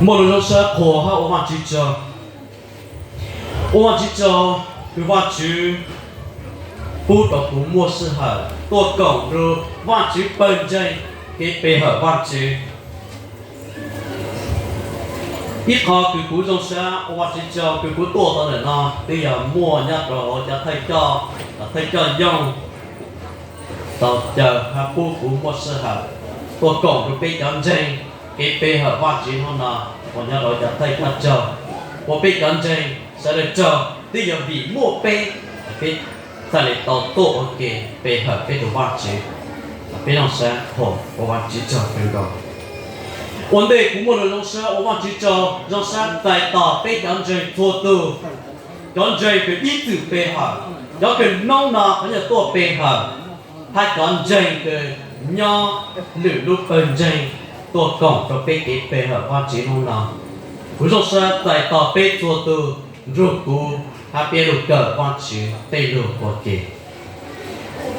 Muaj lus zoo sab qhuas hab ua Vaajtswv tsaug. Ua Vaajtswv tsaug, kws Vaajtswv pub rua kuv muaj sij hawm tuaj koom nrug Vaajtswv pawg ntseeg kev pe hawm Vaajtswv. Ib qho kws kuv zoo sab ua Vaajtswv tsaug kws kuv tuaj tau ntawm no twb yog muaj nyob rua huv cov thawj coj, thawj coj yoog tau caw hab pub kuv muaj sij hawm tuaj koom rua peb cov ntseeg kev pe hawm Vaajtswv hnub no. Ua nyob rua cov thawj coj tsaug, ua peb cov ntseeg sawv daws tsaug, twb yog vim muaj peb, peb txhaj le tau tuaj ua ke pe hawm peb tug Vaajtswv. Peb zoo sab qhuas ua Vaajtswv tsaug kawg nkaus. Ua ntej kuv muaj lus zoo sab ua Vaajtswv tsaug, zoo sab txais tos peb cov ntseeg txhua tug, cov ntseeg kws ib txwm pe hawm, cov kws hnub no qhov nyuag tuaj pe hawm, hab cov ntseeg kws nyob lwm lub pawg ntseeg tuaj koom rua peb kev pe hawm Vaajtswv hnub no. Kuv zoo sab txais tos peb txhua tug nrug kuv hab peb lug kawm Vaajtswv tej lug ua ke.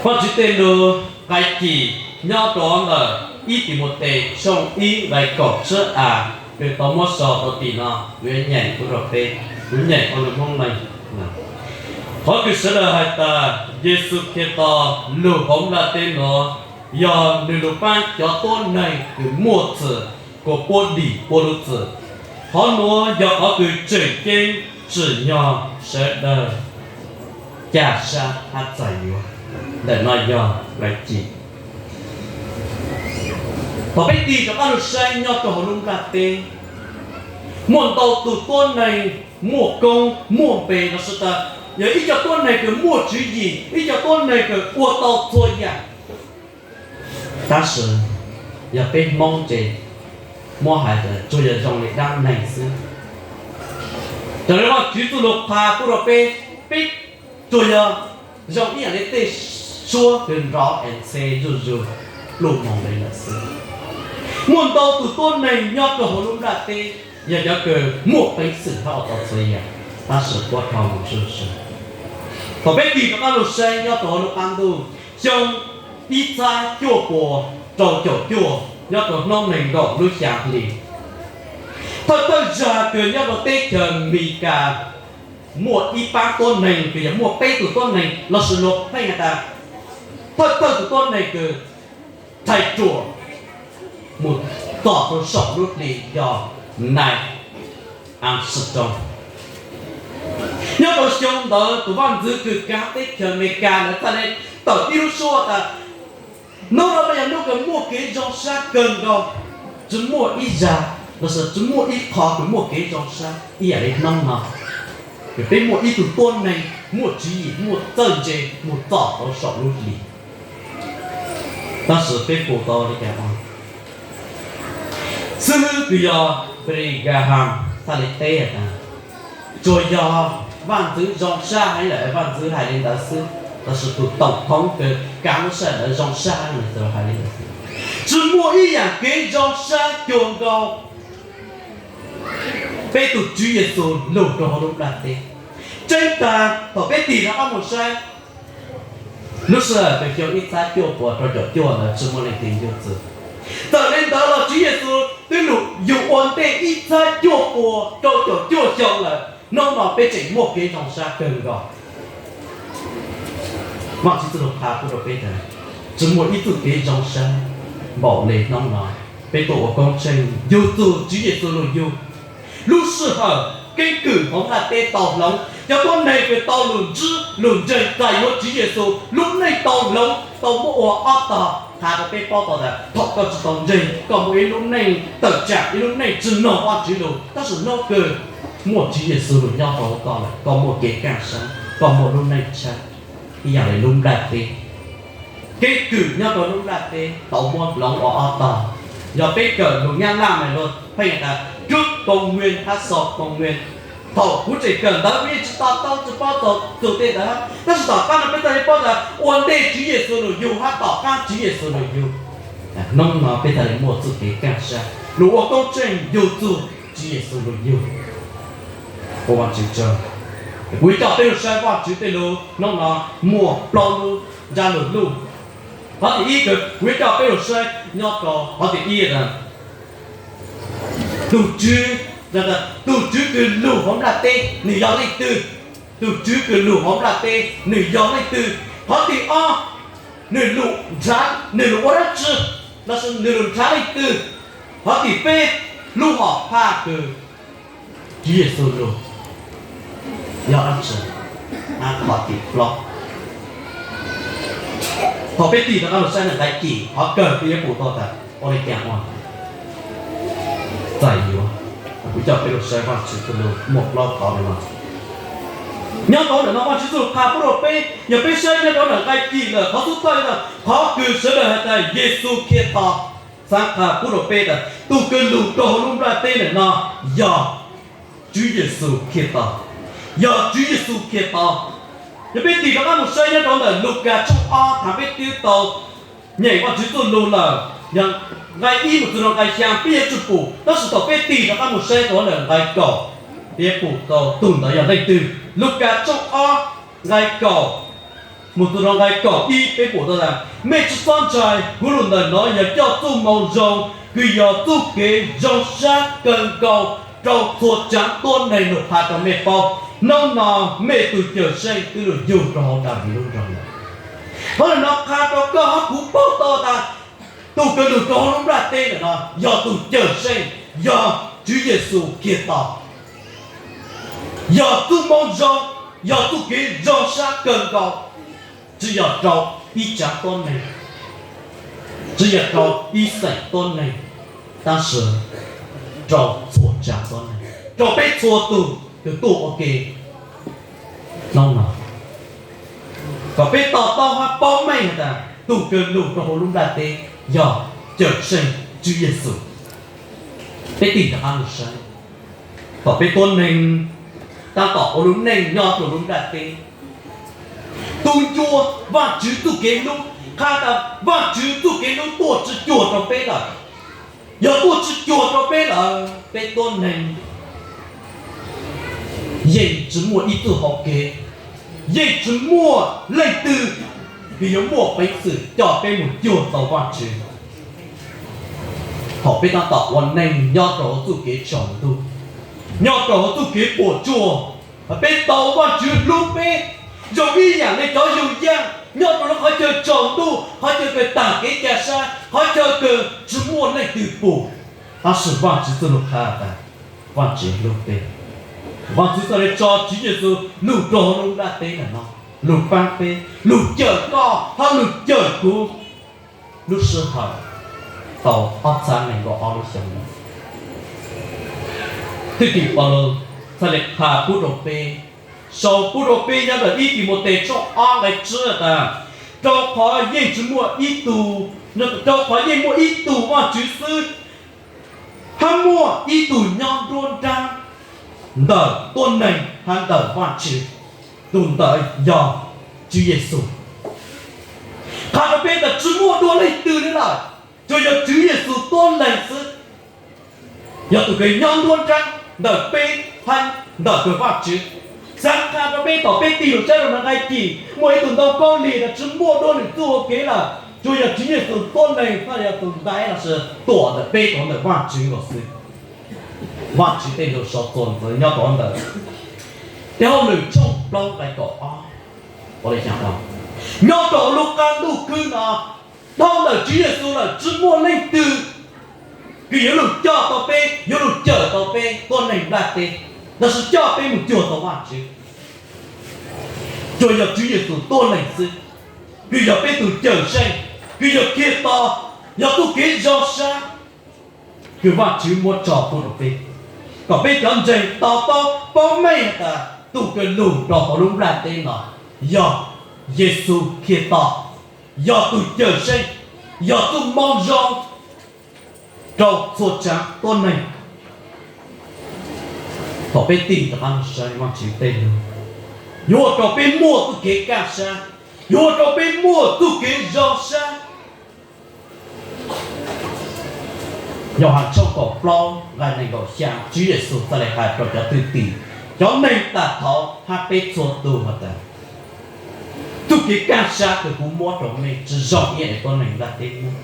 Vaajtswv tej lug nqai cim nyob rua ntawm ib Timautes tshooj ib nqai kaum tsib a, kws tau muab sau rua tim no, kuv yuav nyeem pub rua peb, kuv nyeem ua lug Hmoob Meeg. Qhov kws sawv daws hais tas Yexus Khetos lug huv nplaj teb nuav, yog nwg lug paab cov tuab neeg kws muaj txim kuas puab dim puab lub txim. Qhov nuav yog qhov kws tseem ceeb tsim nyog sawv daws ca sab hab txais yuav. Ntawm no yog nqai cim. Thaum peb tig rov qab lug saib nyob rua huv lub nplaj teb, muaj ntau tug tuab neeg muaj koob muaj npe los sis tas yog ib co tuab neeg kws muaj tswv yim, ib co tuab neeg kws ua tau txhua yaam. Tab sis yog peb Hmoob ces muab hais tas tsuas yog zoo li dlaab neeg xwb. Raws le Vaajtswv txuj lug qha pub rua peb, peb tsuas yog zoo ib yaam li tej suab kws nrov es ntxhe zuj zug pluj moog le ntawd xwb. Muaj ntau tug tuab neeg nyob rua huv lub nplaj teb, yog cov kws muaj peev xwm hab ua tau txhua yaam, tab sis puab dhau moog zuj zug. Thaum peb tig rov qab lug saib nyob rua huv lub qab ntuj, xyoo ib txhab cuaj puas rau caum cuaj, nyob rua hnub neeg nkaum lub xya hli, thawj thawj zag kws nyob rua teb chaws Amelikas muaj ib paab tuab neeg kws yog muaj peb tug tuab neeg los sis luag pheej has tas thawj thawj tug tuab neeg kws thais ruam mus txog rua saum lub hli yog Neil Armstrong. Nyob rua xyoo ntawd tug vaaj ntxwv kws kaav teb chaws Amelikas ntawd txhaj le tawm ib lub suab tas hnub no yog hnub kws muaj kev zoo sab kawg nkaus, tsi muaj ib zag los sis tsi muaj ib qho kws muaj kev zoo sab ib yaam li hnub no, kws peb muaj ib tug tuab neeg muaj tswv yim muaj txawj ntse mus txog rau saum lub hli. Tab sis peb pum tau li cas, xib hwb kws yog Billy Graham txhaj le teb tas tsuas yog vaaj ntxwv zoo sab heev lawm vaaj ntxwv hais li ntawd xwb, tab sis tug toom thoob kws kaav lub sij hawm ntawd zoo sab heev lawm hais li ntawd xwb. Tsi muaj ib yaam kev zoo sab cuag nkaus peb tug Tswv Yexus lug rua huv lub nplaj teb. Tseeb tas thaum peb tig rov qab mus saib lub sij hawm kws xyoo ib txhab cuaj puas rau caum cuaj ntawd tsi muaj leej twg yug txwv. Txawm le ntawd los Tswv Yexus twb lug yug ua ntej ib txhab cuaj puas rau caum cuaj xyoo lawm, hnub no peb tseem muaj kev zoo sab kawg nkaus. Vaajtswv txuj lug qha pub rua peb tas tsi muaj ib txuj kev zoo sab npaum le hnub no. Peb tuaj ua koob tsheej yug txug Tswv Yexus lug yug. Lub sij hawm keeb kwm huv nplaj teb tau hloov, cov tuab neeg kws tau lug ntsib lug ntseeg txais yuav Tswv Yexus lub neej tau hloov, tau muab ua ob tog. Qha rua peb paub tau tas thaum koj tsi tau ntseeg koj muaj ib lub neej tawm tsaam, ib lub neej tsi noog Vaajtswv lug, tab sis hnub kws muaj Tswv Yexus lug nyob rua huv koj lawm koj muaj kev kaaj sab, koj muaj lub neej tshab ib yaam le lub nplaj teb. Keeb kwm nyob rua lub nplaj teb tau muab hloov ua ob tog. Yog peb kawm lug Nyab Laj mas luag pheej tas trước công nguyên hab sau công nguyên. Thaum kuv tseem kawm ntawv kuv yeej tsi to taub tsi paub txug tej ntawd, tab sis tom qab no peb txhaj le paub tas ua ntej Tswv Yexus lug yug hab tom qab Tswv Yexus lug yug. Hnub no peb txhaj le muaj txuj kev kaaj sab lug ua koob tsheej yug txug Tswv Yexus lug yug. Ua Vaajtswv tsaug. Kuv yuav coj peb lug saib Vaajtswv tej lug hnub no muaj plaub lub ntsab lug luj. Qhov thib ib, kuv yuav coj peb lug saib nyob rua qhov thib ib tas Tus Tswv, tus Tswv kws lug hauv nplaj teb nwg yog leej twg? Tus Tswv kws lug hauv nplaj teb nwg yog leej twg? Qhov thib ob, nwg lug nrhav, nwg lug ua dlaab tsi, los sis nwg lug nrhav leej twg? Qhov thib peb, lub hom phaj kws Tswv Yexus lug yog dlaab tsi? Qhov thib plaub, thaum peb tig rov qab lug saib ntawm nqai kis, qhov kawg peb yuav pum tau tas ua le caag ua txais yuav. Kuv coj peb lug saib Vaajtswv txuj lug muaj plaub qhov le nuav. Nyob rau ntawm no Vaajtswv txuj lug qha pub rau peb, yog peb saib nyob rau ntawm nqai kis ntawm qhov xub thawj tas qhov kws sawv daws has tas Yexus Khetos, xaav qha pub rau peb tas tug kws lug rau hauv lub nplaj teb ntawm no yog Tswv Yexus Khetos, yog Tswv Yexus Khetos. Yog peb tig rov qab mus saib nyob rau ntawm Lukas tshooj ob, thaum peb twb tau nyeem Vaajtswv txuj lug lawm, yog nqai ib mus txug rau nqai xyaa peb yuav tsum pum, tab sis thaum peb tig rov qab mus saib rau ntawm nqai kaum, peb pum tau tug ntawd yog leej twg. Lukas tshooj ob nqai kaum mus txug rau nqai kaum ib peb pum tau tas, mej tsi xob ntshai, kuv lug ntawm no yog coj txuj moo zoo kws yog txuj kev zoo sab kawg nkaus rau txhua tsaav tuab neeg lug qha rau mej paub. Nub no mej tug Cawmseej twb lug yug rau hauv Daviv lub nroog lawm. Qhov ntawm no qha rau koj hab kuv paub tau tas tug kws lug rau hauv lub nplaj teb ntawm no yog tug Cawmseej, yog Tswv Yexus Khetos. Yog txuj moo zoo, yog txuj kev zoo sab kawg nkaus, tsi yog rau ib tsaav tuab neeg, tsi yog rau ib xeem tuab neeg, tab sis rau txhua tsaav tuab neeg, rau peb txhua tug kws tuaj ua ke nub no, kom peb to taub hab paub meej has tas tug kws lug rau hauv lub nplaj teb yog Cawmseej Tswv Yexus. Peb tig rov qab mus saib, thaum peb tuab neeg taab tom ua lub neej nyob rau lub nplaj teb, tug ncua Vaajtswv txuj kev hlub, qha tas Vaajtswv txuj kev hlub tuaj tsi cuag rau peb lawm. Yog tuaj tsi cuag rau peb lawm, peb tuab neeg yeej tsi muaj ib txuj hau kev, yeej tsi muaj leej twg kws yuav muaj peev xwm coj peb mus cuag tau Vaajtswv. Thaum peb taab tom ua neej nyob rau hauv txuj kev tsaus ntuj, nyob rau hauv txuj kev puam tsuaj, peb tau Vaajtswv hlub peb zoo ib yaam le cov yug yaaj nyob rau lub qhov chaw tsaus ntuj, qhov chaw kws taag kev ca sab, qhov chaw kws tsi muaj leej twg pum. Tab sis Vaajtswv txuj lug qha tas Vaajtswv hlub peb. Vaajtswv txhaj le tso Tswv Yexus lug rau hauv lub nplaj teb ntawm no, lug paab peb, lug cawm koj hab lug cawm kuv. Lub sij hawm tau ob txhab nees nkaum ob lub xyoo no, thwj tim Paulus txhaj le qha pub rau peb, sau pub rau peb nyob ntawm ib Timautes tshooj ob nqai tsib tas, rau qhov yeej tsi muaj ib tug, rau qhov yeej muaj ib tug Vaajtswv xwb, hab muaj ib tug nyob nruab nraab ntawm tuab neeg hab ntawm Vaajtswv, tug ntawd yog Tswv Yexus. Qha rau peb tas tsi muaj dua leej twg le lawm, tsuas yog Tswv Yexus tuab neeg xwb, yog tug kws nyob nruab nraab ntawm peb hab ntawm kws Vaajtswv. Xaav qha rau peb thaum peb tig lug saib rau nqai kis, muaj ib tug ntoo khaub lig tas tsi muaj dua nwg txuj hau kev lawm, tsuas yog Tswv Yexus tuab neeg txhaj yog tug ntaiv lossis tuam ntawm peb rau ntawm Vaajtswv nkaus xwb. Vaajtswv tej lug sau txuas ntxiv nyob rau ntawm Tej Hauj Lwm tshooj plaub nqai kaum ob, nyob rau lub qab ntuj khwb no, dhau ntawm Tswv Yexus lawm tsi muaj leej twg kws yuav lug coj tau peb, yuav lug cawm tau peb tuab neeg nplaj teb, lossis coj peb mus cuag tau Vaajtswv. Tsuas yog Tswv Yexus tuab neeg xwb, kws yog peb tug Cawmseej, kws yog Khetos, yog txuj kev zoo sab kws Vaajtswv muab tso pub rau peb, kom peb cov ntseeg to taub paub meej tas tug kws lug rau hauv lub nplaj teb no yog Yexus Khetos, yog tug Cawmseej, yog txuj moo zoo rau txhua tsaav tuab neeg. Thaum peb tig rov qab saib Vaajtswv tej lug, yuav ua rau peb muaj txuj kev kaj sab, yuav ua rau peb muaj txuj kev zoo sab. Yauhas tshooj kaum plaub nqai nees nkaum xyaa, Tswv Yexus txhaj le has rau cov thwj tim, cov neeg tag thov hab peb txhua tug has tas, txuj kev kaj sab kws kuv muab rau mej tsi zoo ib yam li tuab neeg nplaj teb muab.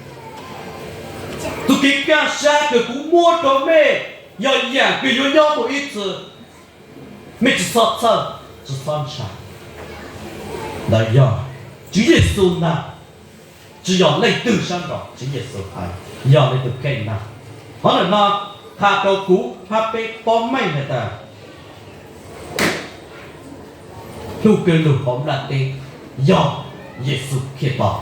Txuj kev kaj sab kws kuv muab rau mej Yog yaam kws yuav nyob mus ib txhis, mej tsi txhob txhawj, tsi txhob ntshai. Ntawd yog Tswv Yexus ntag, tsi yog leej twg sab nraud, Tswv Yexus hais, yog leej twg kheej ntag. Qhov ntawm no qha rau kuv hab peb paub meej has tas tug kws lug hauv nplaj teb yog Yexus Khetos.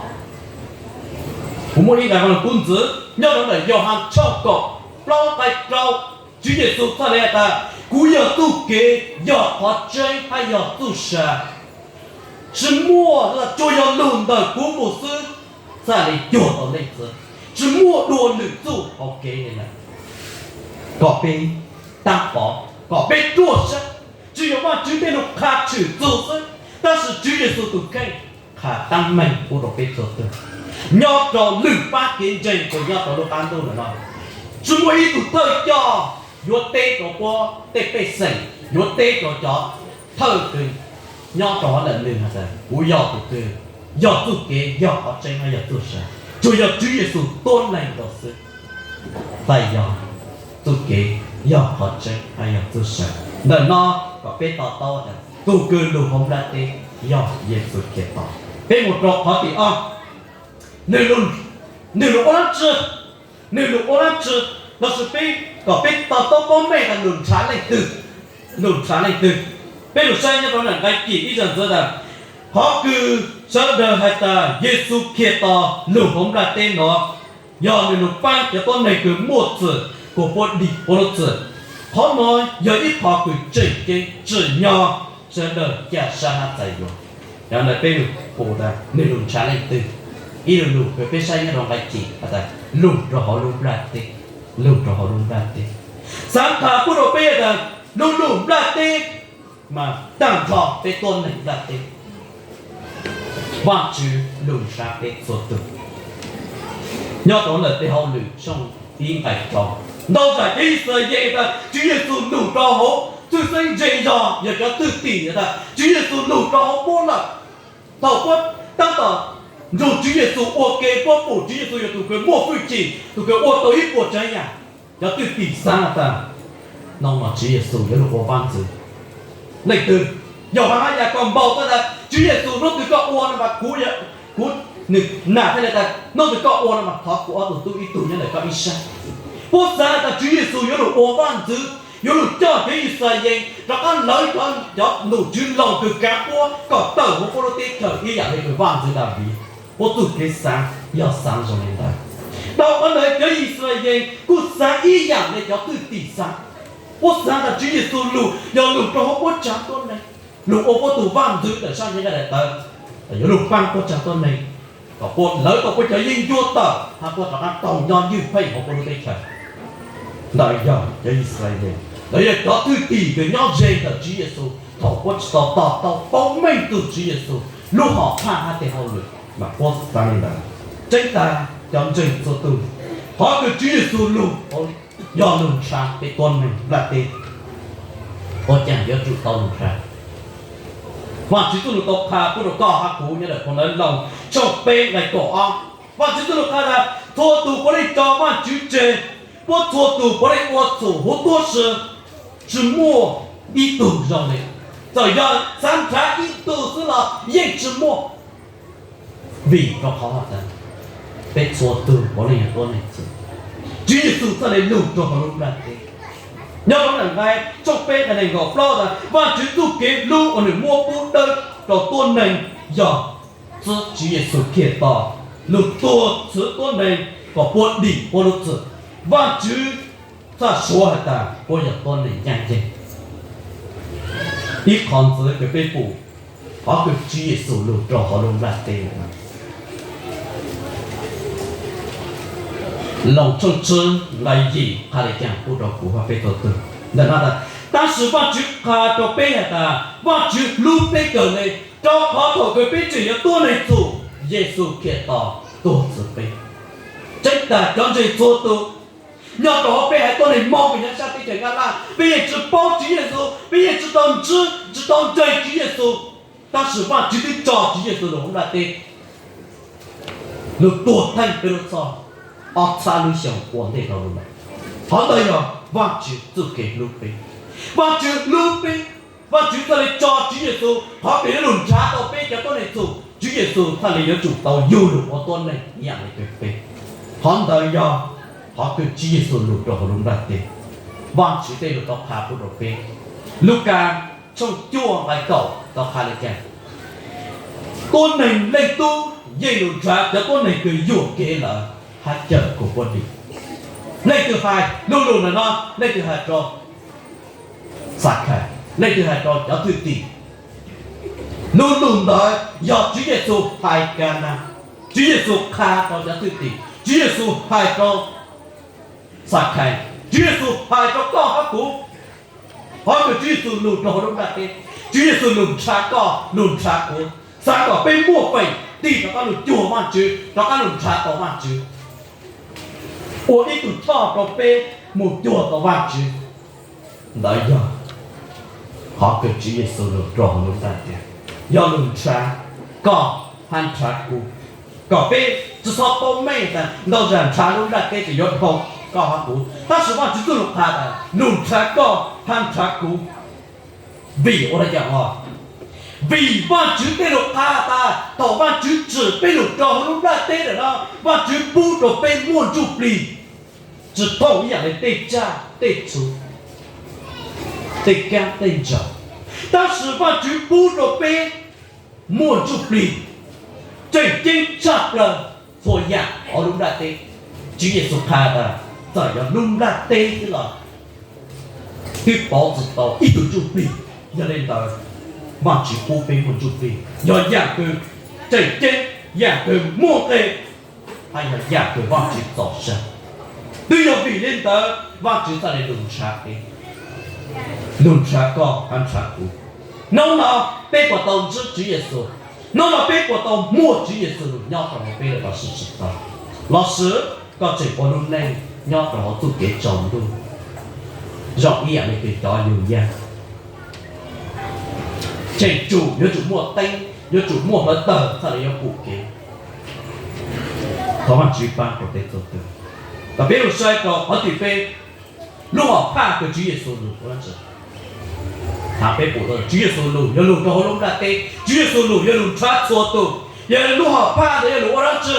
Kuv muaj ib nqai vaaj lug kub ntxiv nyob rau ntawm Yauhas tshooj kaum plaub nqai rau, Tswv Yexus txhaj le has tas, kuv yog txuj kev, yog qhov tseeb hab yog txuj sa. Tsi muaj, tsuas yog lug ntawm kuv mus xwb txhaj le cuag tau leej twg. Tsi muaj dua lwm txuj hauv kev le lawm. Kom peb taab pov, kom peb ruaj sab, tsi yog Vaajtswv tej lug qha tshwm txug xwb, tab sis Tswv Yexus tug kheej qha taab meeg pub rau peb txhua tug. Nyob rau lwm paab kev ntseeg kws nyob rau lub qab ntuj ntawm no, tsi muaj ib tug thawj coj yuav teb rau puab tej pej xeem, yuav teb rau cov thawj kws nyob rau hauv ntawm nwg has tas kuv yog tug twg, yog txuj kev, yog qhov tseeb hab yog txuj sa. Tsuas yog Tswv Yexus tuab neeg rau xwb txhaj yog txuj kev, yog qhov tseeb hab yog txuj sa. Ntawm no kom peb to taub tas tug kws lug hauv nplaj teb yog Yexus Khetos. Peb mus rau qhov tim ob, nwg lug ua dlaab tsi, nwg lug ua dlaab tsi, lossis peb, kom peb to taub paub meej tas lug nrhav leej twg, lug nrhav leej twg. Peb lug saib nyob rau nqai kim ib zaug ntxiv tas, qhov kws sawv daws has tas Yexus Khetos lug hauv nplaj teb no, yog nwg lug paab cov tuab neeg kws muaj txim kuas puab dim puab lub txim. Qhov no yog ib qho kws tseem ceeb tsim nyog sawv daws ca sab hab txais yuav. Cov ntawd peb lug pum tas nwg lug nrhav leej twg. Ib lug lug kws peb saib nyob rau nqai kim has tas lug rau hauv lub nplaj teb, lug rau hauv lub nplaj teb. Xaav qha pub rau peb tas lub lub nplaj teb mas taag nrho peb tuab neeg nplaj teb. Vaajtswv lug nrhav peb txhua tug. Nyob rau ntawm tej hauj lwm tshooj ib nqai rau, ntau zag cov Yixalayees tas Tswv Yexus lug rau hauv txwj xeeb ntseeg zog, yog cov thwj tim tas Tswv Yexus lug rau hauv puab lawm. Thaum puab tab tom nrug Tswv Yexus ua ke, puab pum Tswv Yexus yog tug kws muaj fwj chim, tug kws ua tau ib puas tsav yaam. Cov thwj tim xaav tas, nub no Tswv Yexus yuav lug ua vaaj ntxwv. Leej twg? Yauhas hab Yaakov npau tas, Tswv Yexus, nub twg koj ua no mas kuv, kuv, nwg nam thiaj le tas, nub twg koj ua no mas thov kuv ob tug tub ib tug nyob ntawm koj ib sab. Puab xaav tas Tswv Yexus yuav lug ua vaaj ntxwv, yuav lug coj cov Yixalayees rov qab lawv cov, cov nom tswv laus kws kaav puab kom tawm huv puab lub teb chaws ib yaam le kws vaaj ntxwv Daviv. Puab txuj kev xaav yog xaav zoo le ntawd. Tau qhov ntawd cov Yixalayees kuj xaav ib yaam le cov thwj tim xaav. Puab xaav tas Tswv Yexus lug yog lug rau hauv puab tsav tuab neeg, lug ua puab tug vaaj ntxwv ntawm sab nqaij daim tawv, yuav lug paab puab tsav tuab neeg, kom puab lawv tau puab cov yeeb ncuab tawm hab puab rov qab tau nyob ywj pheej hauv puab lub teb chaws. Ntawd yog cov Yixalayees, ntawd yog cov thwj tim kws nyob ze ntawm Tswv Yexus thaum puab tsi tau to taub paub meej txug Tswv Yexus lub hom phaj hab tej hauj lwm mas puab xaav le ntawd. Tseeb tas cov ntseeg txhua tug, qhov kws Tswv Yexus lug yog lug nrhav peb tuab neeg nplaj teb, ua caag yuav tsum tau lug nrhav. Vaajtswv txuj lug tau qha pub rau koj hab kuv nyob ntawm phoo ntawv Loos tshooj peb nqai kaum ob. Vaajtswv txuj lug qha tas txhua tug puav leej tso Vaajtswv tseg, puab txhua tug puav leej ua txhum huv tuab si, tsi muaj ib tug zoo le. Txawm yog xaav nrhav ib tug xwb los yeej tsi muaj, vim rau qhov tas peb txhua tug puav leej yog tuab neeg txwv. Tswv Yexus txhaj le lug rau hauv lub nplaj teb. Nyob rau nqai tshooj peb nqai neeg nkaum plaub tas Vaajtswv txuj kev hlub uas nwg muab pub dawb rau tuab neeg yog txwv Tswv Yexus Khetos lug tuag txwv tuab neeg kom puab dim puab lub txim. Vaajtswv txhaj suav has tas puab yog tuab neeg ncaaj nceeg. Ib qho ntxiv kws peb pum qhov kws Tswv Yexus lug rau hauv lub nplaj teb. Loos tshooj tsib nqai yim qha le caag pub rau kuv hab peb txhua tug ntawm no tas, tab sis Vaajtswv qha rau peb has tas Vaajtswv hlub peb kawg le, rau qhov thaum kws peb tseem yog tuab neeg txhum, Yexus Khetos tuag txwv peb. Tseeb tas cov ntseeg txhua tug, nyob rau hauv peb haiv tuab neeg Moob kws nyob sab teb chaws Nyab Laj, peb yeej tsi paub Tswv Yexus, peb yeej tsi tau ntsib, tsi tau ntseeg Tswv Yexus, tab sis Vaajtswv twb tso Tswv Yexus lug hauv nplaj teb, lug tuag theej peb lub txhoj ob txhab lub xyoo ua ntej rau lub lawm. Qhov ntawd yog Vajtswv txuj kev hlub peb. Vajtswv hlub peb, Vajtswv txhaj li tso Tswv Yexus, qhov kws yuav lug nrhav tau peb cov tuab neeg txhum, Tswv Yexus txhaj li yuav tsum tau yug lug ua tuab neeg ib yaam le kws peb. Qhov ntawd yog qhov kws Tswv Yexus lug rua huv lub nplaj teb. Vajtswv tej lug tau qha pub rua peb. Lukas tshooj cuaj nqai kaum tau qha le caag: Tuab neeg Leej Tub yeej lug nrhav cov tuab neeg kws yuam kev lawm hab cawm kuas puab dim. Leej twg hais lug lug ntawm no? Leej twg hais rua Xakhais? Leej twg hais rua cov thwj tim? Lug lug ntawd yog Tswv Yexus hais kag na. Tswv Yexus qha rua cov thwj tim, Tswv Yexus hais rua Xakhais, Tswv Yexus hais rua koj hab kuv. Qhov kws Tswv Yexus lug rua huv lub nplaj teb, Tswv Yexus lug nrhav koj, lug nrhav kuv, xaav kom peb muaj feem tig rov qaab lug cuag Vajtswv, rov qaab lug nrhav tau Vajtswv, ua ib tug choj rua peb moog cuag tau Vajtswv. Ntawd yog qhov kws Tswv Yexus lug rua huv lub nplaj teb, yog lug nrhav koj hab nrhav kuv, kom peb tsi xob paub meej tas ntau zag nrhav lub nplaj teb tseem yuav dhau koj hab kuv, tab sis Vajtswv txuj lug qha tas lug nrhav koj hab nrhav kuv. Vim ua le caag os? Vim Vajtswv tej lug qha tas thaum Vajtswv tsim peb lug rua huv lub nplaj teb ntawm no, Vajtswv pub rua peb muaj ntsuj plig, tsi thooj ib yaam le tej tsaj tej txhu, tej kaab tej ntsaum, tab sis Vajtswv pub rua peb muaj ntsuj plig tseem ceeb tshaj plawg txhua yaam huv lub nplaj teb. Tswv Yexus qha tas txawm yog lub nplaj teb xwb los twb pauv tsi tau ib tug ntsuj plig. Yog le ntawd, Vajtswv pub peb muaj ntsuj plig yog yaam kws tseem ceeb, yaam kws muaj nqe, hab yog yaam kws Vajtswv txaus sab. Twb yog vim le ntawd Vajtswv txhaj le lug nrhav peb, lug nrhav koj hab nrhav kuv. Nub no peb puas tau ntsib Tswv Yexus? Nub no peb puas tau muaj Tswv Yexus lug nyob rua huv peb lub neej los sis tsi tau? Los sis koj tseem ua lub neej nyob rua huv txuj kev tsaus ntuj, zoo ib yaam le kws cov yug yaj, tseem tsum yuav tsum muaj teeb, yuav tsum muaj hluav tawg txhaj le yuav pum kev? Thov Vajtswv paab rua peb txhua tug. Thaum peb lug saib rua qhov twg peb, lub hom phaj kws Tswv Yexus lug ua dlaab tsi? Hab peb pum tas Tswv Yexus lug yuav lug rua huv lub nplaj teb, Tswv Yexus lug yuav lug nrhav txhua tug, yog lub hom phaj ntawd yuav lug ua dlaab tsi?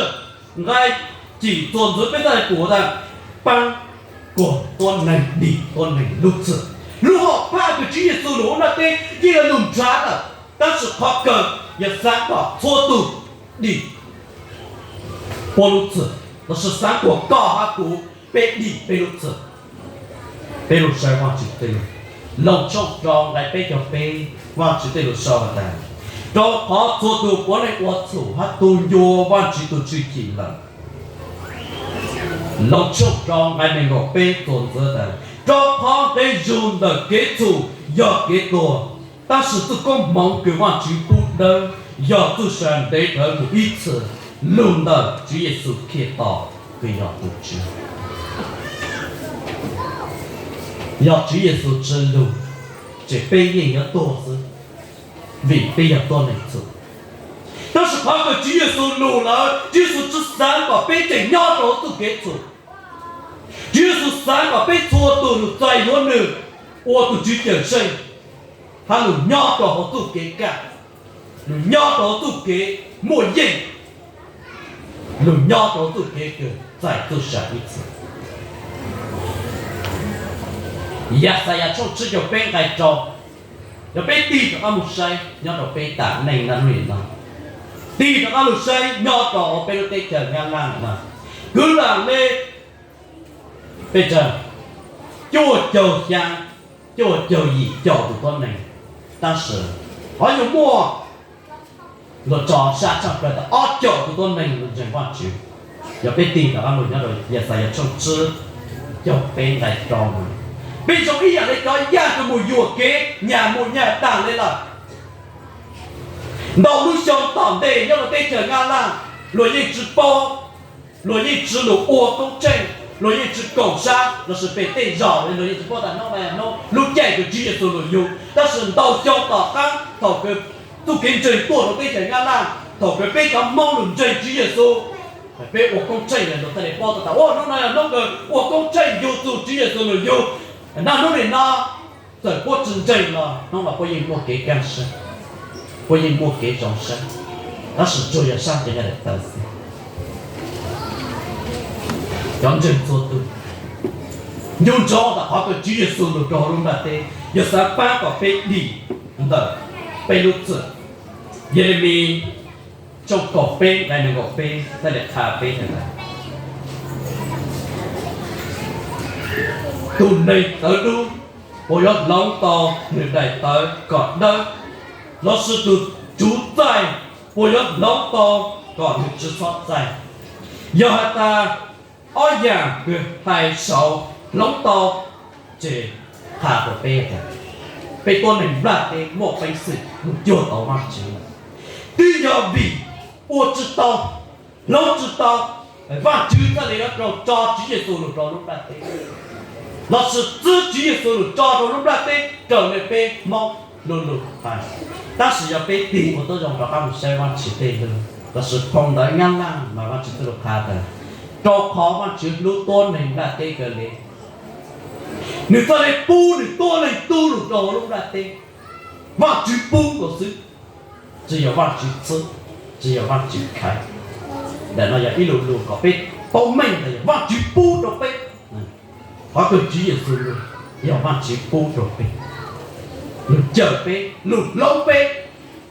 Nqai cim txuas ntxiv peb txhaj le pum tas paab kuas tuab neeg dim tuab neeg lub txim. Lub hom phaj kws Tswv Yexus lug huv nplaj teb yeej yuav lug nrhav lawm, tab sis qhov kawg yog xaav kom txhua tug dim puab lub txim, los sis xaav kuas koj hab kuv peb dim peb lub txim. Peb lug saib Vajtswv tej lug, Loos tshooj rau nqai peb caug peb, Vajtswv tej lug sau has tas, rau qhov txhua tug puav leej ua txhum hab tu ncua Vajtswv tug tshwj chim lawm. Loos tshooj rau nqai neeg nkaum peb txuas ntxiv tas, rau qhov nqe zug ntawm kev txhum yog kev tuag, tab sis txuj koob hmoov kws Vajtswv pub dawb yog txuj sa ntev dhawv mus ib txhis lug ntawm Tswv Yexus Khetos kws yog tug Tswv. Yog Tswv Yexus tsi lug, ces peb yeej yuav tuag xwb, vim peb yog tuab neeg txhum. Tab sis qhov kws Tswv Yexus lug lawm, Tswv Yexus tsi xaav kom peb tseem nyob rau huv txuj kev txhum. Tswv Yexus xaav kom peb txhua tug lug txais yuav nwg ua tug Tswv Cawmseej, hab lug nyob rau huv txuj kev kaj, lug nyob rau huv txuj kev muaj yeej, lug nyob rau huv txuj kev kws txais txuj sa ib txhis. Yaxayas tshooj tsib caug peb nqai rau, yog peb tig rov qab moog saib nyob rau peb tam neej na lub nim no, tig rov qab lug saib nyob rau huv peb lub teb chaws Nyab Laj no, kwv lam le peb tsawg, cuaj caug xyaa, cuaj caug yim caum tug tuab neeg, tab sis qhov nyuas muaj luag tso sab tshaj plawg tas ob caum tug tuab neeg lug ntseeg Vajtswv. Yog peb tig rov qab lug nyob rau Yaxayas tshooj tsib caug peb nqai rau, peb zoo ib yaam le cov yaj kws mus yuam kev nyam mus nyam taag le lawm. Ntau lub xyoo tom ntej nyob rau teb chaws Nyab Laj, luag yeej tsi paub, luag yeej tsi lug ua koob tsheej, luag yeej tsi koom sab los sis pem tej zog luag yeej tsi paub tas nub hnub lub caij kws Tswv Yexus lug yug. Tab sis ntau xyoo tom qaab thaum kws txuj kev ntseeg tuaj rau teb chaws Nyab Laj, thaum kws peb cov Hmoob lug ntseeg Tswv Yexus, Peb ua koob tsheej los thiaj li paub tau tas ua hnub no yog hnub kws ua koob tsheej yug txug Tswv Yexus lug yug. Naj hnub nim no txawm puab tsi ntseeg los hnub no puab yeej muaj kev kaaj sab, puab yeej muaj kev zoo sab, tab sis tsuas yog sab cov yog daim tawv xwb. Cov ntseeg txhua tug, ncu ntsoov tas qhov kws Tswv Yexus lug rau hauv lub nplaj teb yog xav paab kom peb dim ntawm peb lub txim. Yelemis tshooj kaum peb nqai nees nkaum peb thiaj li qha peb tas, tug neeg tawv dub puas yuav hloov tau nwg daim tawv kom dawb, lossis tug tsuv txaij puas yuav hloov tau kom nwg tsi txhob txaij? Yog has tas ob yaam kws hais saud hloov tau, ces qha rau peb tas peb tuab neeg nplaj teb muaj peev xwm mus cuag tau Vaajtswv lawm. Twb yog vim ua tsi tau, hloov tsi tau, Vaajtswv thiaj li yuav raug tso Tswv Yexus lug rau lub nplaj teb, lossis txwb Tswv Yexus lug tso rau lub nplaj teb raws le peb Moob lu lug has. Tab sis yog peb tig ua tuab zoo rov qaab mus saib Vaajtswv tej lug, lossis phoo ntawv Nyab Laj mas Vaajtswv txwj lug qha tas, rau qhov Vaajtswv hlub tuab neeg nplaj teb kawg le, nwg txhaj le pub nwg tuab neeg tub lug rau hauv lub nplaj teb. Vaajtswv pub nkaus xwb, tsi yog Vaajtswv txwb, tsi yog Vaajtswv khaiv. Ntawm no yog ib lu lug kom peb paub meej tas yog Vaajtswv pub rau peb. Qhov kws Tswv Yexus lug yog Vaajtswv pub rau peb, lug cawm peb, lug hloov peb,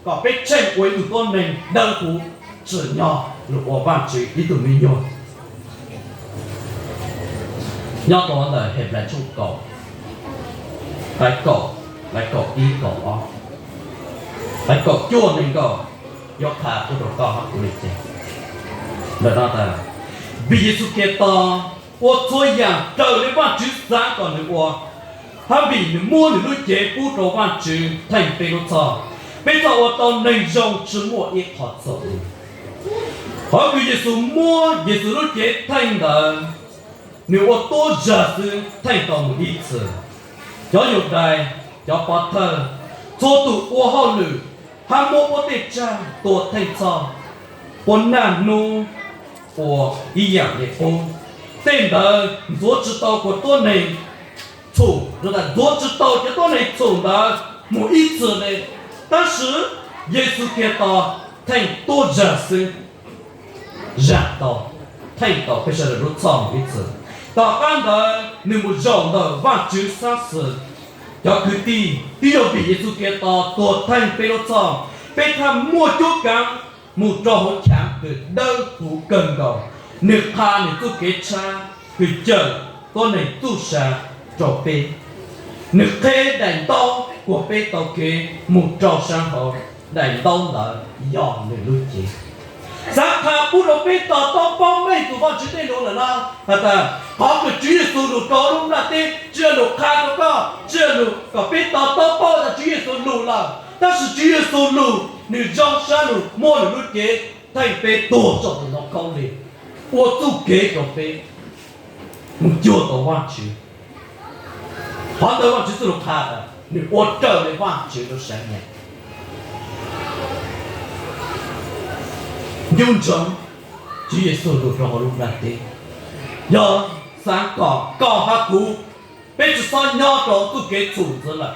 kom peb tsheej ua ib tug tuab neeg dawb huv, tsim nyog lug ua Vaajtswv ib tug me nyuam. Nyob rau ntawm Henplais tshooj kaum, nqai kaum, nqai kaum ib kaum ob, nqai kaum cuaj nees nkaum, yuav qha pub rau koj hab kuv le caag. Ntawm no tas, vim Yexus Khetos ua txhua yaam raws le Vaajtswv xaav kom nwg ua, hab vim nwg muab nwg lub cev pub rau Vaajtswv theej peb lub txhoj, peb txhaj ua tau neeg zoo tsi muaj ib qho txhaum. Qhov kws Yexus muab Yexus lub cev theej ntawd, nwg ua tuab zag xwb theej tau mus ib txhis. Cov Yudais, cov pov thawj, txhua tug ua hauj lwm hab muab puab tej tsaag tua theej txhoj, puab naj nub ua ib yaam le qub. Tej ntawd ntxuav tsi tau kuas tuab neeg txhum, ntxuav tsi tau cov tuab neeg txhum ntawd mus ib txhis le. Tab sis Yexus Khetos theej tuab zag xwb, zag tau, theej tau peb sawv daws lub txhoj mus ib txhis. Tom qaab ntawd nwg mus zaum ntawm Vaajtswv sab xis. Cov kwv tij, twb yog vim Yexus Khetos tuag theej peb lub txhoj, peb thiaj muaj cuab kaav mus rau hauv chaav kws dawb huv kawg nkaus. Nwg qha nwg txuj kev tshab kws cawm tuab neeg txuj sa rau peb. Nwg qheb daim ntaub kuas peb tau kev mus rau sab hauv. Daim ntaub ntawd yog nwg lub cev. Xaav qha pub rau peb to taub paub meej txug Vaajtswv tej lus lawm na, has tas qhov kws Tswv Yexus lug rau lub nplaj teb tsi yog lug qha rau koj, tsi yog lug kom peb to taub paub tas Tswv Yexus lug lawm, tab sis Tswv Yexus lug, nwg zoo sab lug muab nwg lub cev theej peb tuag tsaum tus ntoo khaub lig, ua txuj kev rau peb mus cuag tau Vaajtswv. Qhov ntawd Vaajtswv txuj lug qha tas nwg ua raws le Vaajtswv lub sab nyam. Ncu ntsoov, Tswv Yexus lug rau hauv lub nplaj teb, yog xaav kom koj hab kuv, peb tsi xob nyob rau txuj kev txhum ntxiv lawm,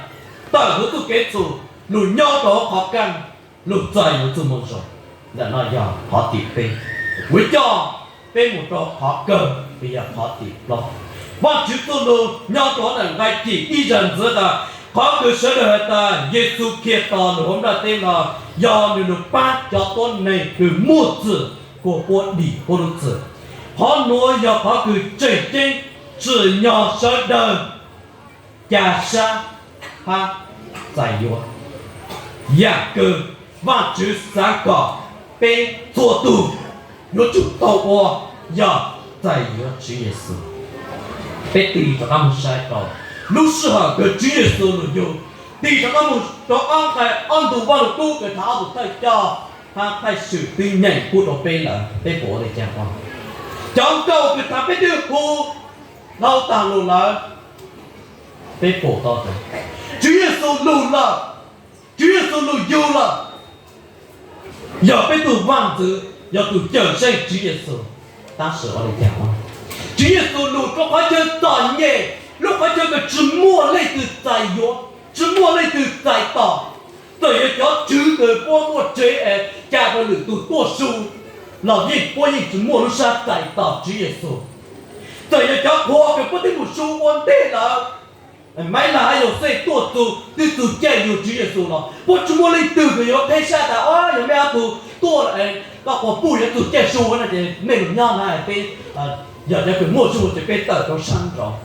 tawm huv txuj kev txhum, lug nyob rau hauv qhov kaaj, lug txais yuav txuj moo zoo. Ntawm no yog qhov tim peb, kuv coj peb mus rau qhov kawg, yog qhov tim plaub. Vaajtswv txuj lug nyob rau ntawm nqai cim ib zag ntxiv tas, qhov kws sawv daws has tas Yexus Khetos lug hauv nplaj teb no, yog nwg lug paab cov tuab neeg kws muaj txim kuas puab dim puab lub txim. Qhov nuav yog qhov kws tseem ceeb, tsim nyog sawv daws ca sab hab txais yuav. Yaam kws Vaajtswv xaav kom peb txhua tug yuav tsum tau ua yog txais yuav Tswv Yexus. Peb tig rov qaab mus saib rau lub sij hawm kws Tswv Yexus lug yug, tig rov qaab mus rau ob nqai ob ntu Vaj Lug Kub kws thaam ob tug thawj coj hab thaij swm twb nyeem pub rau peb lawm, peb puas ua le caag ua? Cov nkauj kws thaam peb twb hu dhau taag lug lawm, peb pum tau tas Tswv Yexus lug lawm, Tswv Yexus lug yug lawm, yog peb tug vaaj ntxwv, yog tug cawm seej Tswv Yexus. Tab sis ua li cas, Tswv Yexus lug rua qhov chaw txom nyem, lub qhov chaw kws tsi muaj leej twg txais yuav, tsi muaj leej twg txais tos. Txawm yog cov tswv kws puab muaj tsev es ca rua lwm tug tuaj su los yeej puab yeej tsi muaj lub sab txais tos Tswv Yexus. Txawm yog cov qhua kws puab twb mus su ua ntej lawm, Maiv Laj hab Yauxej tuaj txug twb txug caij yug Tswv Yexus los puab tsi muaj leej twg kws yuav qheb sab tas, o, yog mej ob tug tuaj, koj quas puj yuav txug caij su no ces mej lug nyob na, peb yog cov kws muaj zug ces peb tawm rau sab nraud.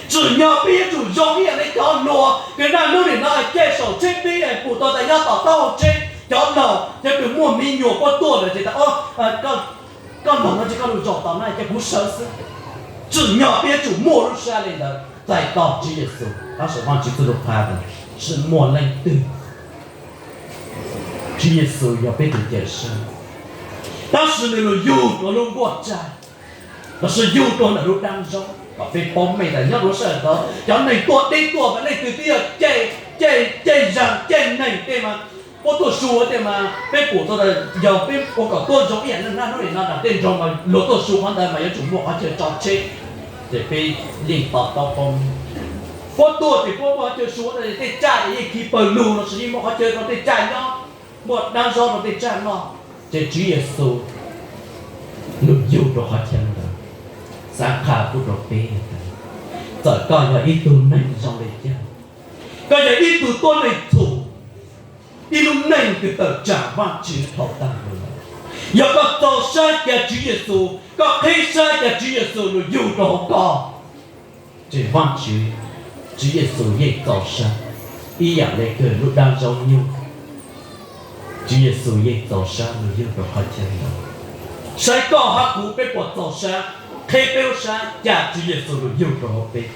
Tsim nyog peb yuav tsum zoo ib yam li cov hluas kws naj nub nim no caij saum tsheb peb pum tau tas nyob tom taub hau tsheb, cov laug cov kws muaj miv nyuas puab tuaj lawm ces tas, koj laug no ces koj lug zaum tom no ces kuv sawv xwb. Tsim nyog peb yuav tsum muaj lub sab li ntawd txais tos Tswv Yexus, tab sis Vaajtswv txuj lug qha tas tsi muaj leej twg. Tswv Yexus yog peb tug cawm seej, tab sis nwg lug yug rua lub nkuaj tsaj, lossis yug rua ntawm lub dlaab zaub. Kom peb paub meej tas nyob rua sab nraud cov neeg tuaj deb tuaj mas leej twg twb yog caij, caij, caij zag caij neeg tej mas puab tuaj su tej mas peb pum tau tas yog peb ua kom tuaj zoo ib yam li naj nub nim no nram tej nroog mas luag tuaj su qhov ntawd mas yuav tsum muaj qhov chaw tso tsheb. Ces peb yeej to taub paub, puab tuaj ces puab muaj qhov chaw su, tej tsaj ces yeej khi pawg lug lossis yeej muaj qhov chaw rau tej tsaj nyob, muaj dlaab zaub rau tej tsaj noj. Ces Tswv Yexus lug yug rau qhov chaw ntawd, xaav qha pub rau peb tas txawm koj yog ib tug neeg zoo le caag, koj yog ib tug tuab neeg txhum, ib lub neeg kws tawm tsaam Vaajtswv dhau taag lug, yog koj txaus sab ca Tswv Yexus, koj qheb sab ca Tswv Yexus lug yug rau hauv koj, ces Vaajtswv, Tswv Yexus yeej txaus sab ib yam le kws lub dlaab zaub nyuj. Tswv Yexus yeej txaus sab lug yug rau qhov chaw ntawd. Saib koj hab kuv peb puas txaus sab qheb peb lub sab ca Tswv Yexus lug yug rau hauv peb.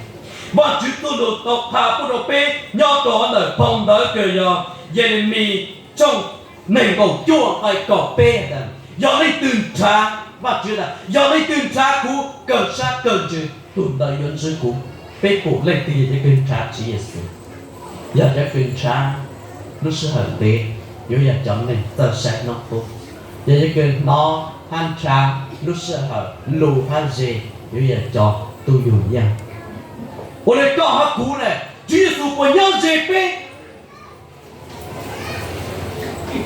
Vaajtswv txuj lug tau qha pub rau peb nyob rau ntawm phau ntawv kws yog Yelemis tshooj neeg nkaum cuaj nqai kaum peb tas, yog leej twg nrhav, Vaajtswv tas, yog leej twg nrhav kuv kawg sab kawg ntsws, tug ntawd yuav ntsib kuv. Peb pum leej twg yog cov kws nrhav Tswv Yexus? Yog cov kws nrhav lub sij hawm ntev yuav yog cov neeg txawj saib noob qub. Yog cov kws hnov hab nrhav lub sij hawm luv hab ze yuav yog cov tub yug yaaj. Ua le koj hab kuv ne, Tswv Yexus puas nyob ze peb?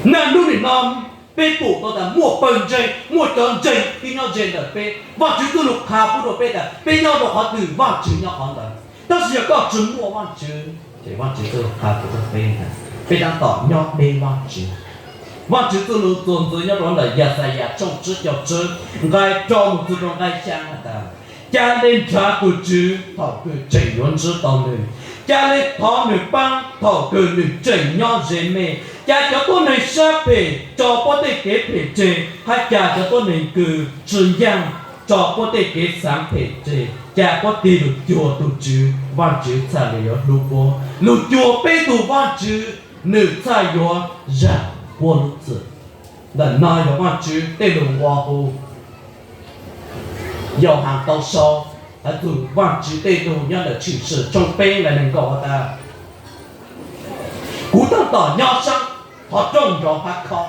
Naj nub nim no peb pum tau tas muaj pawg ntseeg, muaj cov ntseeg twb nyob ze ntawm peb. Vaajtswv txuj lug qha pub rau peb tas peb nyob rau qhov twg Vaajtswv nyob qhov ntawd. Tab sis yog koj tsi muaj Vaajtswv ces Vaajtswv txuj lug qha pub rau peb tas peb tab tom nyob deb Vaajtswv. Vaajtswv txuj lug txuas ntxiv nyob rau ntawm Yaxayas tshooj tsib caug tsib nqai rau mus txug rau nqai xyaa has tas, ca le nrhav tug Tswv thaum kws tseem yuav ntsib tau nwg, ca le thov nwg paab thaum kws nwg tseem nyob ze mej, ca cov tuab neeg sab phem tso puab tej kev phem tseg, hab ca cov tuab neeg kws tsi ncaaj tso puab tej kev xaav phem tseg, ca puab tig lug cuag tug Tswv. Vaajtswv txhaj le yuav hlub puab, lug cuag peb tug Vaajtswv, nwg txhaj yuav zam puab lub txim. Ntawm no yog Vaajtswv tej lug nqua hu. Yauhas tau sau hais txug Vaajtswv tej lug nyob ntawm Tshwm Sim tshooj peb nqai neeg nkaum has tas, kuv tab tom nyob saab qhov rooj nrov hab khob.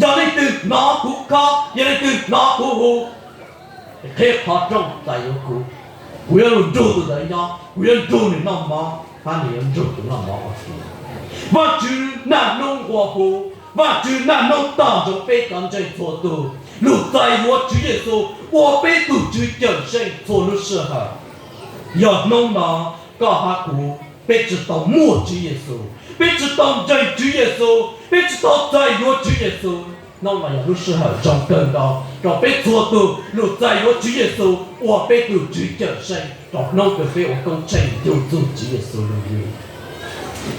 Yog leej twg hnov kuv khob, yog leej twg hnov kuv hu, qheb qhov rooj txais yuav kuv. Kuv yuav lug nrug tug ntawd nyob, kuv yuav nrug nwg noj mov hab nwg yuav nrug kuv noj mov ua ke. Vaajtswv naj nub nqua hu, Vaajtswv naj nub tog nrug peb cov ntseeg txhua tug lug txais yuav Tswv Yexus ua peb tug Tswv cawm seej txhua lub sij hawm. Yog nub no koj hab kuv peb tsi tau muaj Tswv Yexus, peb tsi tau ntseeg Tswv Yexus, peb tsi tau txais yuav Tswv Yexus, nub no yog lub sij hawm zoo kawg nkaus rau peb txhua tug lug txais yuav Tswv Yexus ua peb tug Tswv cawm seej rau nub kws peb ua koob tsheej ncu txug Tswv Yexus lug yug.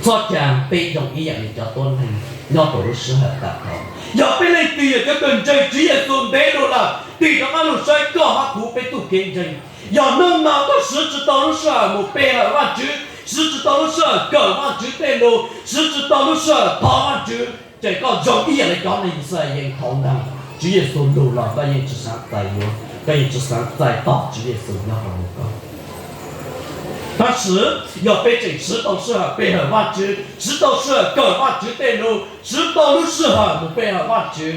Txhob ca peb zoo ib yam li cov tuab neeg nyob rau lub sij hawm taam ko. Yog peb leej twg yog cov kws ntseeg Tswv Yexus ntev lug lawm, tig rov qab lug saib koj hab kuv peb txuj kev ntseeg. Yog nub no koj siv tsi tau lub sij hawm mus pe hawm Vaajtswv, siv tsi tau lub sij hawm kawm Vaajtswv tej lug, siv tsi tau lub sij hawm thov Vaajtswv, ces koj zoo ib yam li cov neeg Yixalayees thaud ntag. Tswv Yexus lug los koj yeej tsi xaav txais yuav, koj yeej tsi xaav txais tos Tswv Yexus nyob rau hauv koj. Tab sis yog peb tseem siv tau sij hawm pe hawm Vaajtswv, siv tau sij hawm kawm Vaajtswv tej lug, siv tau lub sij hawm mus pe hawm Vaajtswv,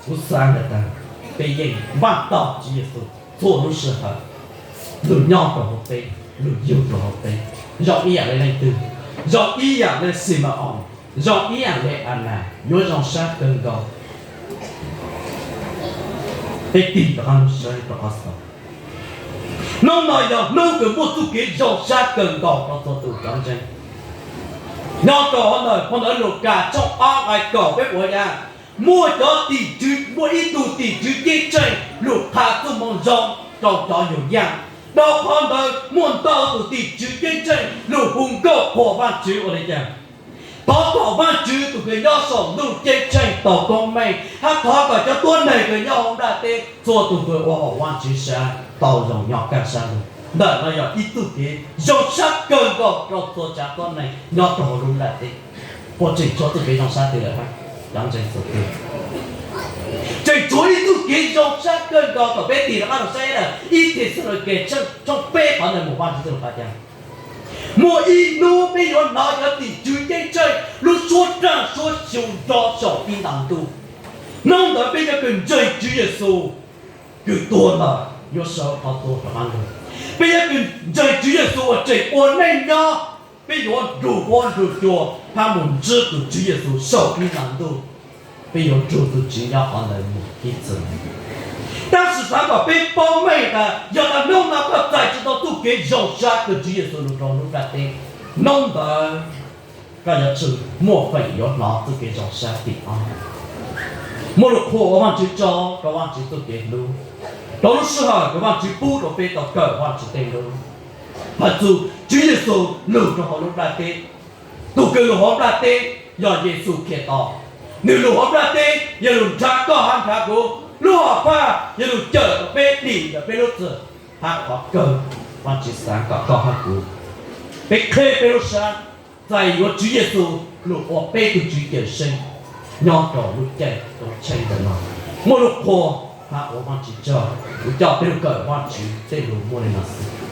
kuv xaav has tas Peb yeej npaj tau Tswv Yexus txhua lub sij hawm, nws nyob rau hauv peb, nws yug rau hauv peb, zoo ib yam li leej twg? Zoo ib yam li Xi Ma-oos, zoo ib yam li Anas, yuav zoo sab kawg nkaus. Peb tig rov qab saib rau qhov xaus. Hnub no yog hnub kws muaj txuj kev zoo sab kawg nkaus rau txhua tus cov ntseeg. Nyob rau hauv ntawm phau ntawv Lukas tshooj ob nqai kaum peb pom tias muaj cov tim tswv, muaj ib tug tim tswv ceeb tsheej lug qha txuj moo zoo rau cov yug yaj. Dhau qhov ntawd muaj ntau tus tim tswv ceeb tsheej lug hu nkauj qhuas Vaajtswv ua li cas? Thov kom Vaajtswv tus kws nyob saum ntuj ceeb tsheej tau koob meej, hab thov kom cov tuab neeg kws nyob hauv nplaj teb txhua tus kws ua haum Vaajtswv sab tau zoo nyob kaj sab lug. Ntawm no yog ib txuj kev zoo sab kawg nkaus rau txhua tsav tuab neeg nyob rau hauv lub nplaj teb. Puas tseem tshuav txuj kev zoo sab twg lawm hab? Cov ntseeg txhua tus, tseem tshuav ib txuj kev zoo sab kawg nkaus kom peb tig rov qab rau saib lawm. Ib Thexalaunikes tshooj peb qhov ntawd mus Vaajtswv txuj lug qha tias muaj ib hnub peb yuav hnov cov tim tswv ceeb tsheej lub suab raaj suab xyu nrov saum ib nta ntuj. Hnub ntawd peb cov kws ntseeg Tswv Yexus kws tuag lawm yuav sawv qhov tuag rov qab lug. Peb cov kws ntseeg Tswv Yexus uas tseem ua neej nyob, peb yuav nrug huab nrug cua hab mus ntsib tus Tswv Yexus saum ib nta ntuj. Peb yuav nrug tus Tswv nyob qhov ntawd mus ib txhis. Tab sis xav kom peb paub meej tas yog tas hnub no koj txais tsis tau txuj kev zoo sab kws Tswv Yexus lug rau lub nplaj teb, hnub ntawd koj yuav tsum muaj feem yuav hnov txuj kev zoo sab tim ob. Muaj lus qhuas ua Vaajtswv tsaug rau Vaajtswv txuj kev hlub, rau lub sij hawm kws Vaajtswv pub rau peb tau kawm Vaajtswv tej lub. Hais txug Tswv Yexus lug rau hauv lub nplaj teb, tus kws lug hauv nplaj teb yog Yexus Khetos. Nwg lug hauv nplaj teb yog lug nrhav koj hab nrhav kuv. Lub hom phaj yog lug cawm kom peb dim ntawm peb lub txim. Hab qhov kawg, Vaajtswv xaav kom koj hab kuv, peb qheb peb lub sab, txais yuav Tswv Yexus lug ua peb tug Tswv Cawmseej nyob rau lub caij tub tsheej ntawm no. Muaj lub qhuas hab ua Vaajtswv tsaug, kuv coj peb lug kawm Vaajtswv tej lug muaj li no xwb.